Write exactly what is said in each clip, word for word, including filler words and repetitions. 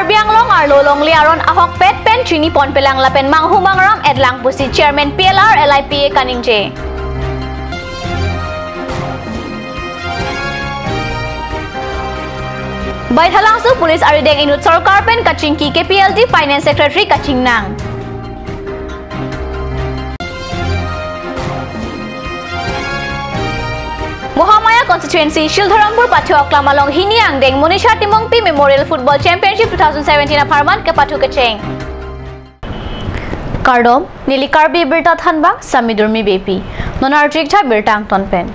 Karbi Anglong arlo longle aron ahokpet pen chini ponpelang lapen manghu mangram etlang pusi Chairman P L R L I P A kaningje. Baithalangso Police arideng inut sorkar pen kachingki, K P L T Finance Secretary kachingnang. Mahamaya Constituency, Shildharampur Pathu Aklam along hini angdeng Monisha Timungpi Memorial Football Championship two thousand seventeen apharman kepathu kecheng. Kardom, neli Karbi Birta Thanbang, Sami Durmi Beypi. Non arju-ik tha birta angton pen.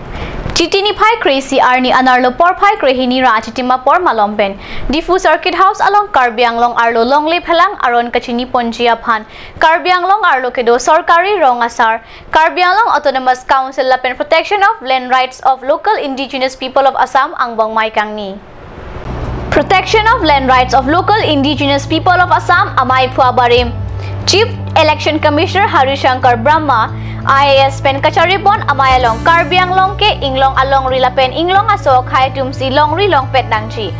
Chiti niphai kre-isi arni anerlo porphai krehini ra achitim apor malom pen Diphu Circuit House along Karbi Anglong arlo longle phelang aron kachini ponji aphan Karbi Anglong arlo kedo sorkari rong asar, Karbi Anglong Autonomous Council lapen Protection of Land Rights of Local Indigenous People of Assam angbong mei kangni. Protection of Land Rights of Local Indigenous People of Assam amei phu abarim Chief Election Commissioner Hari Shankar Brahma, I A S pen kacharipon amei along Karbi Anglong ke inglong alongri lapen inglong aso akhei atumsi longri longpet nangji.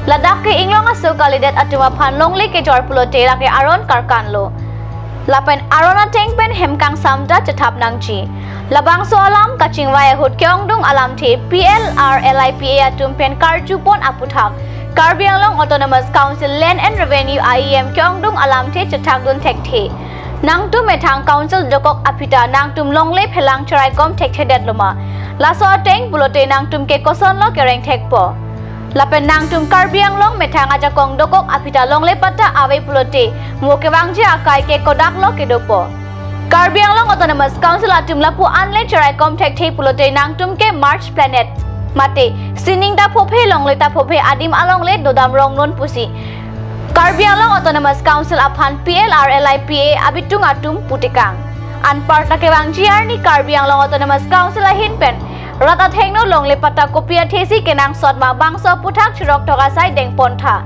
Ladak ke inglong aso kalidet atum aphan longle kejor pulote lake aron karkanlo. Lapen aron ateng pen hem kangsam ta chethap nangji. Labangso alam kachingvai ahut ke-ongdung alamthe P L R L I P A atum pen karjupon aputhak Karbi Anglong Autonomous Council Land and Revenue I E M ke-ongdung alamthe chethakdun thekthe. Nangtum methang council dokok aphi ta nangtum longle phelang cheraikom thekthedet loma. Laso ateng pulote nangtum ke kosonlo kereng thekpo. Lapen nangtum Karbi Anglong methang ajakong dokok aphi ta longle patta ave pulote mo kevangji akai ke kodaklo kedopo. Karbi Anglong Autonomous Council atum lapu anle cheraikom thekthe pulote nangtum ke March Planet mate sining ta phophe longle ta phophe adim alongle dodam rong non pusi Karbi Anglong Autonomous Council aphan P L R L I P A abitung atum putekang. Anparta kevangji arni Karbi Anglong Autonomous Council ahin pen rat athengno longle patta kopi athesi kenangsot ma bangso aputhak chirok thok asai dengpon tha.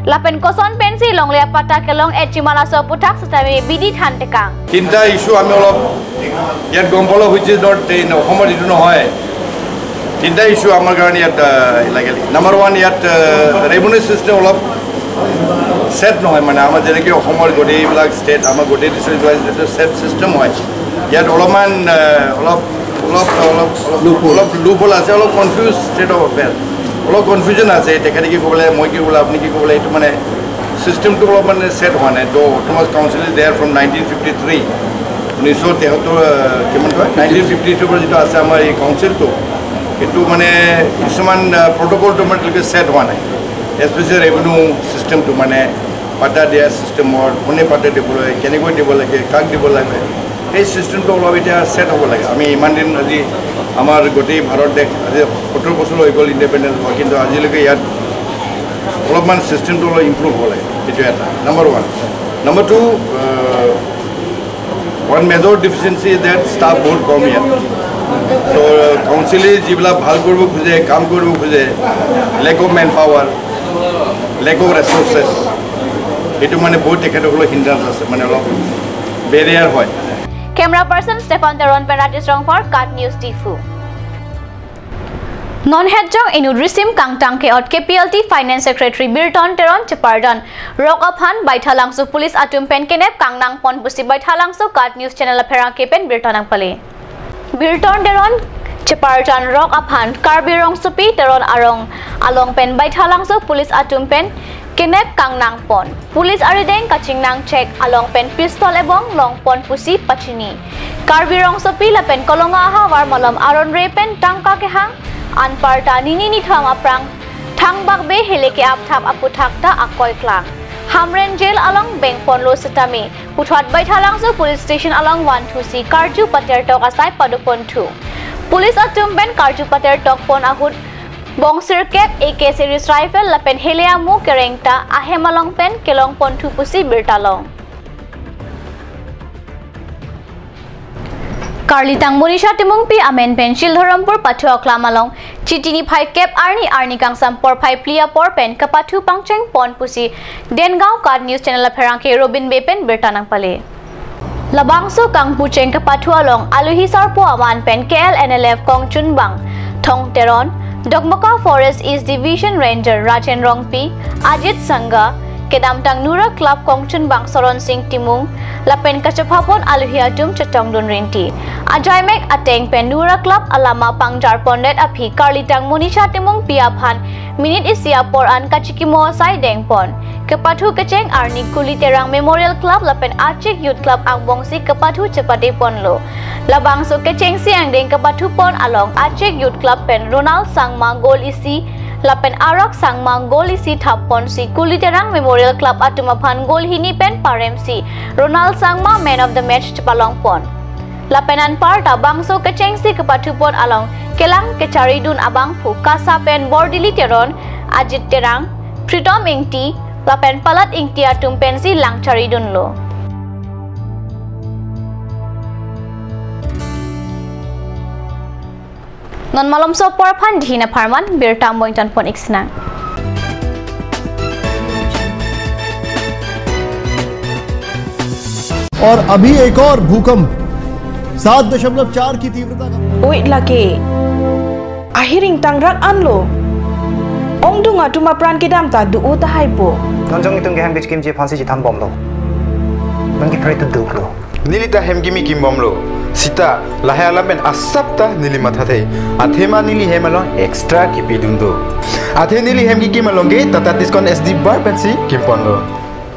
Lapen koson pensi longle apatta kelong-etji ma laso aputhak sitame bidi thantekang. তিনিটা ইছ্যু আমি অলপ ইয়াত গম পালোঁ, which is not in অসমত এইটো নহয়। তিনিটা ইছ্যু আমাৰ কাৰণে ইয়াত আহ, লাগিল। নাম্বাৰ ওৱান, ইয়াত ৰেভিনিউ ছিষ্টেম অলপ ছেট নহয়, মানে আমাৰ যেনেকৈ অসমৰ গোটেইবিলাক ষ্টেট, আমাৰ গোটেই ডিষ্ট্ৰিক্ট ৱাইজ যিটো ছেট ছিষ্টেম হয়, ইয়াত অলপমান আহ, অলপ অলপ অলপ অলপ লুপহোল। অলপ লুপহোল আছে, অলপ কনফিউজ ষ্টেট অফ এফেয়াৰ, অলপ কনফিউজন আছে। তেখেতে কি ক'ব লাগে, মই কি ক'ব লাগে, আপুনি কি ক'ব লাগে, এইটো মানে ছিষ্টেমটো অলপ মানে ছেট হোৱা নাই। তো autonomous council is there from nineteen fifty three, ঊনৈছশ তেসত্তৰ, আহ, কিমান কয়, নাইনটিন ফিফটি থ্ৰীৰ পৰা যিটো আছে আমাৰ এই কাউন্সিলটো, এইটো মানে কিছুমান প্ৰট'কলটো মানে এতিয়ালৈকে ছেট হোৱা নাই। এছপেচিয়েলি ৰেভিনিউ ছিষ্টেমটো মানে পাট্টা দিয়া ছিষ্টেমৰ, কোনে পাট্টা দিব লাগে, কেনেকৈ দিব লাগে, কাক দিব লাগে, সেই ছিষ্টেমটো অলপ এতিয়া ছেট হ'ব লাগে। আমি ইমান দিন আজি আমাৰ গোটেই ভাৰত দেশ আজি সত্তৰ বছৰ হৈ গ'ল ইণ্ডিপেণ্ডেঞ্চ হোৱা, কিন্তু আজিলৈকে ইয়াত অলপমান ছিষ্টেমটো অলপ ইম্প্ৰুভ হ'ব লাগে, এইটো এটা number one. Number two, one major deficiency is that staff বহুত কম ইয়াত। চ' কাউন্সিলে যিবিলাক ভাল কৰিব খোজে, কাম কৰিব খোজে, lack of man power, lack of resources, এইটো মানে বহুত তেখেতসকলৰ হিণ্ড্ৰেঞ্চ আছে, মানে অলপ বেৰিয়াৰ হয়। Camera person Stefan Teron pen Rajesh Rongphar, KAT News Diphu. Non hetjong inut risim kangtang ke-ot K P L T Finance Secretary Birton Teron cheparjan rok aphan Baithalangso Police atum pen kenep kangnangpon pusi Baithalangso KAT News Channel apherangke pen birta nangpale. Birton Teron cheparjan rok aphan Karbi Rongsopi Teron arong along pen Baithalangso Police atum pen kenep kangnangpon. Police arideng kachingnang chek along pen pistol ebong longpon pusi pachini. Karbi Rongsopi lapen Kolonga ahavar malom aron re pen tangka kehang, anparta nini nithom aphrang thangbak be hele ke-apthap aputhak ta akoi klang. Hamren jail along bengponlo sitame puthot Baithalangso Police Station along vanthusi karju patertok asai padoponthu. Police atum pen karju patertokpon ahut bongsirkep, A K series rifle lapen hele amu kereng ta ahem along pen kelongponthu pusi birta long. Karlitang Monisha Timungpi amen pen Shildharampur Pathu Aklam along Chiti niphai kep arni, arni kangsam porphai phli apor pen kapathu pangchengpon pusi Dengaon KAT News Channel apherangke Robin Bey pen birta nangpale. Labangso kangpucheng kapathu along aluhi sarpo aman pen K L N L F kongchunbang Thong Teron, Dokmoka Forest East Division Ranger Rajen Rongpi, Ajit Sangha, kedamtang Nura Club kongchun bangso Ronsing Timung lapen kachepha pon aluhi atum chetongdun rinti. Ajaimek ateng pen Nura Club alama pangjar pondet aphi karlitang Monisha Timungpi aphan minute isi apor an kachikimo asai deng pon. Kepathu kecheng arni Kuli Terang Memorial Club lapen Achik Youth Club angbongsi kepathu chepate ponlo. Labangso kechengsi angdeng kepathu pon along Achik Youth Club pen Ronald Sangma goal isi lapen Arok Sangma goal isi thap ponsi Kuli Terang Memorial Club atum aphan goal hini pen paremsi Ronald Sangma man of the match chepalong pon. Lapen anparta bangso kechengsi kepathu pon along kelang kecharidun abangphu KASA pen Bordili Teron, Ajit Terang, Pritom Ingti lapen Palat Ingti atum pensi lang charidunlo. Non malomso apor aphan dihin apharman birta moingtan pon iksinang. और अभी एक और भूकंप सात दशमलव चार की तीव्रता का Wait lake. Ahiring tangrak anlo. Ongdung atum apran kedam ta do-o tahai po. Non jong itum ke hem kechikimji aphansi chethan bomlo. Non ke pray to do lo. Neli ta hem kimi kim bomlo. Sita, lahai alam pen asap ta neli mathathe. Athema neli hem along extra kipidun do. Athe neli hem kikim along ke Tata Tiscon S D bar pensi kim ponlo.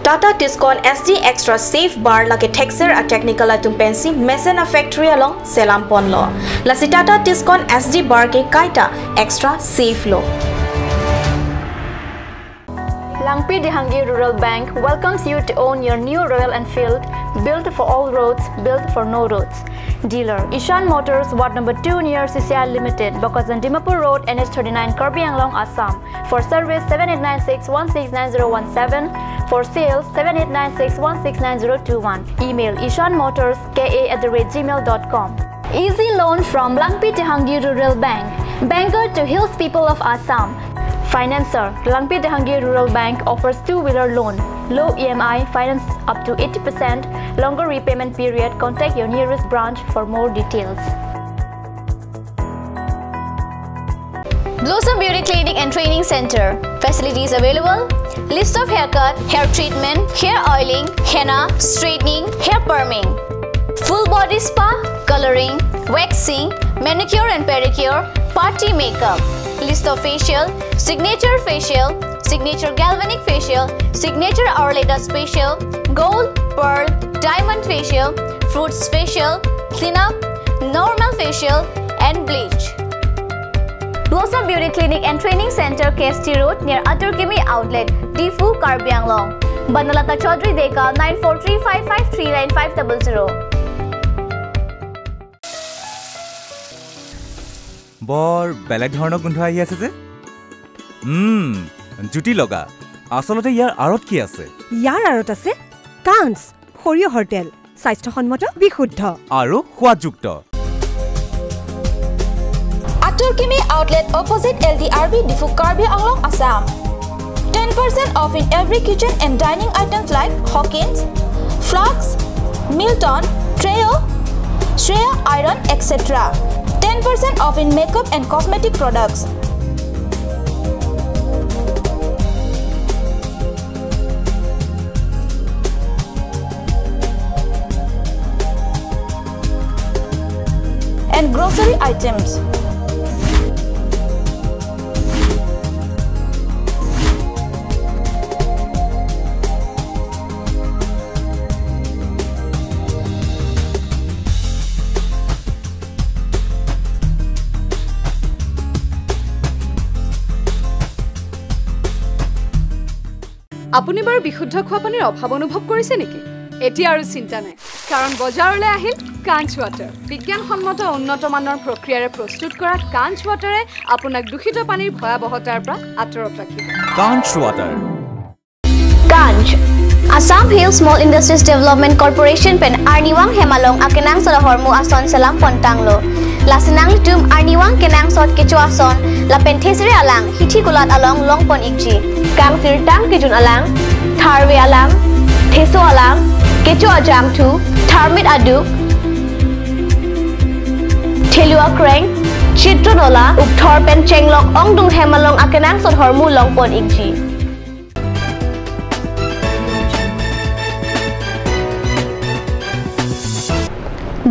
Tata Tiscon S D Extra Safe Bar lake thekser a-technical atum pensi mesen a-factory along selam ponlo. Lasi Tata Tiscon S D bar ke kaita extra safe lo. Langpi Dehangi Rural Bank welcomes you to own your new Royal Enfield, built for all roads, built for no roads. Dealer, Ishan Motors, Ward number two near C C I Limited, Bokajan Dimapur Road, N H thirty-nine, Karbi Anglong, Assam. For service, seven eight nine six one six nine zero one seven. For sales, seven eight nine six one six nine zero two one. Email ishanmotors K A at the rate gmail dot com. Easy loan from Langpi Dehangi Rural Bank. Banker to hills people of Assam. Financer, Langpi Dehangi Rural Bank offers two-wheeler loan. Low E M I, finance up to eighty percent. Longer repayment period. Contact your nearest branch for more details. Blossom Beauty Clinic and Training Center. Facilities available. List of haircut, hair treatment, hair oiling, henna, straightening, hair perming. Full body spa, coloring, waxing, manicure and pedicure, party makeup. List of facial, signature facial, signature galvanic facial, signature Ayurveda facial, gold, pearl, diamond facial, fruits facial, cleanup, normal facial, and bleach. Blossom Beauty Clinic and Training Center, K S T Road, near Atur Kimi Outlet, Diphu, Karbi Anglong. Banalata Chaudhary Deka, nine four three five five three nine five double zero. বৰ বেলেগ ধৰণৰ গোন্ধ আহি আছে যে। উম, জুতি লগা। আচলতে ইয়াৰ আঁৰত কি আছে? ইয়াৰ আঁৰত আছে কাঞ্চ সৰিয়হৰ তেল, স্বাস্থ্যসন্মত, বিশুদ্ধ। আৰু সোৱাদযুক্ত। Atur Kimi Outlet, opposite L D R B, Diphu, Karbi Anglong, Assam. Ten percent off in every kitchen and dining items like Hawkins, Flux, Milton, Trio, Shreya Iron, et cetera. Ten percent off in makeup and cosmetic products. And grocery items. আপুনি বাৰু বিশুদ্ধ খোৱা পানীৰ অভাৱ অনুভৱ কৰিছে নেকি? এতিয়া আৰু চিন্তা নাই, কাৰণ বজাৰলৈ আহিল কাঞ্চ ৱাটাৰ। বিজ্ঞানসন্মত উন্নত মানৰ প্ৰক্ৰিয়াৰে প্ৰস্তুত কৰা কাঞ্চ ৱাটাৰে আপোনাক দূষিত পানীৰ ভয়াৱহতাৰ পৰা আঁতৰত ৰাখিব। কাঞ্চ water. Kanch, Assam Hill Small Industries Development Corporation pen arnivang hem along akenangsot ahormu ason selam pontanglo. Lasi nanglitum arnivang kenangsot kecho ason lapen thesere alang hithi kulat along longpon ikji. Kangsirtang kejun alang, tharve alang, theso alang, kecho ajangthu, tharmit aduk, thelu akreng, chitro nola, ukthor pen chenglok ongdung hem along akenangsot ahormu longpon ikji.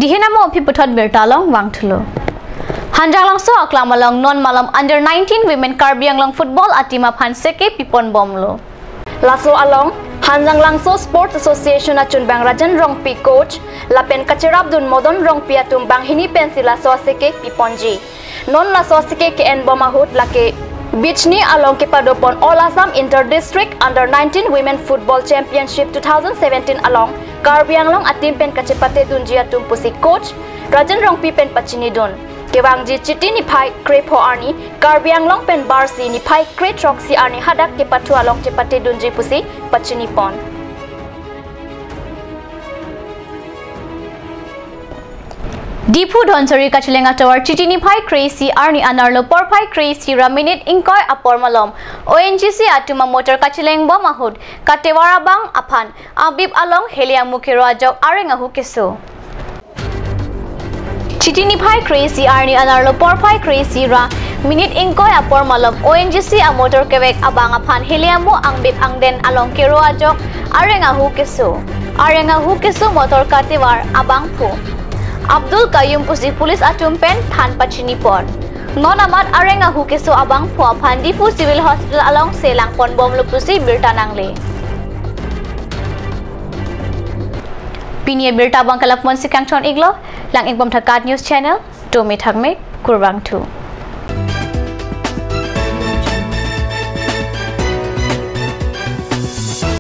Dihin amo aphi puthot birta along vangthulo. Hanjanglangso aklam along non malom under nineteen women Karbi Anglong football a-team aphan seke pipon bomlo. Laso along Hanjanglangso Sports Association achunbang Rajan Rongpi coach lapen kacherapdun Modon Rongpi atum banghini pensi laso aseke piponji. Non laso aseke ke-en bom ahut lake Bijni along kepadopon All Assam Inter District Under nineteen Women Football Championship two thousand seventeen along Karbi Anglong a-team pen kachepatedunji atum pusi coach Rajan Rongpi pen pachinidun. Kevangji Chiti niphai krepho arni Karbi Anglong pen barsi niphai krethrok si arni hadak kepathu along chepatedunji pusi pachinipon. Diphu Dhansiri kacheleng atovar Chiti niphai kre-isi arni anerlo porphai kre-isi ra minute ingkoi apor malom O N G C atum a-motor kacheleng bom ahut katovar abang aphan abip along heli amu kero ajok areng ahu keso. Chiti niphai kre-isi arni anerlo porphai kre-isi ra minute ingkoi apor malom O N G C a-motor kevek abang aphan heli amu angbip angden along kero ajok areng ahu keso. Areng ahu keso motor katovar abangphu Abdul Kaiyum pusi police atum pen than pachinipon. Non amat areng ahu keso abangphu aphan Diphu Civil Hospital alongsi langpon bomlo pusi birta nangle. Pini abirta abang ke lapu-ansi kangton-iklo, lang-ikbom tha KAT News Channel, tumi thakme, kurvangthu.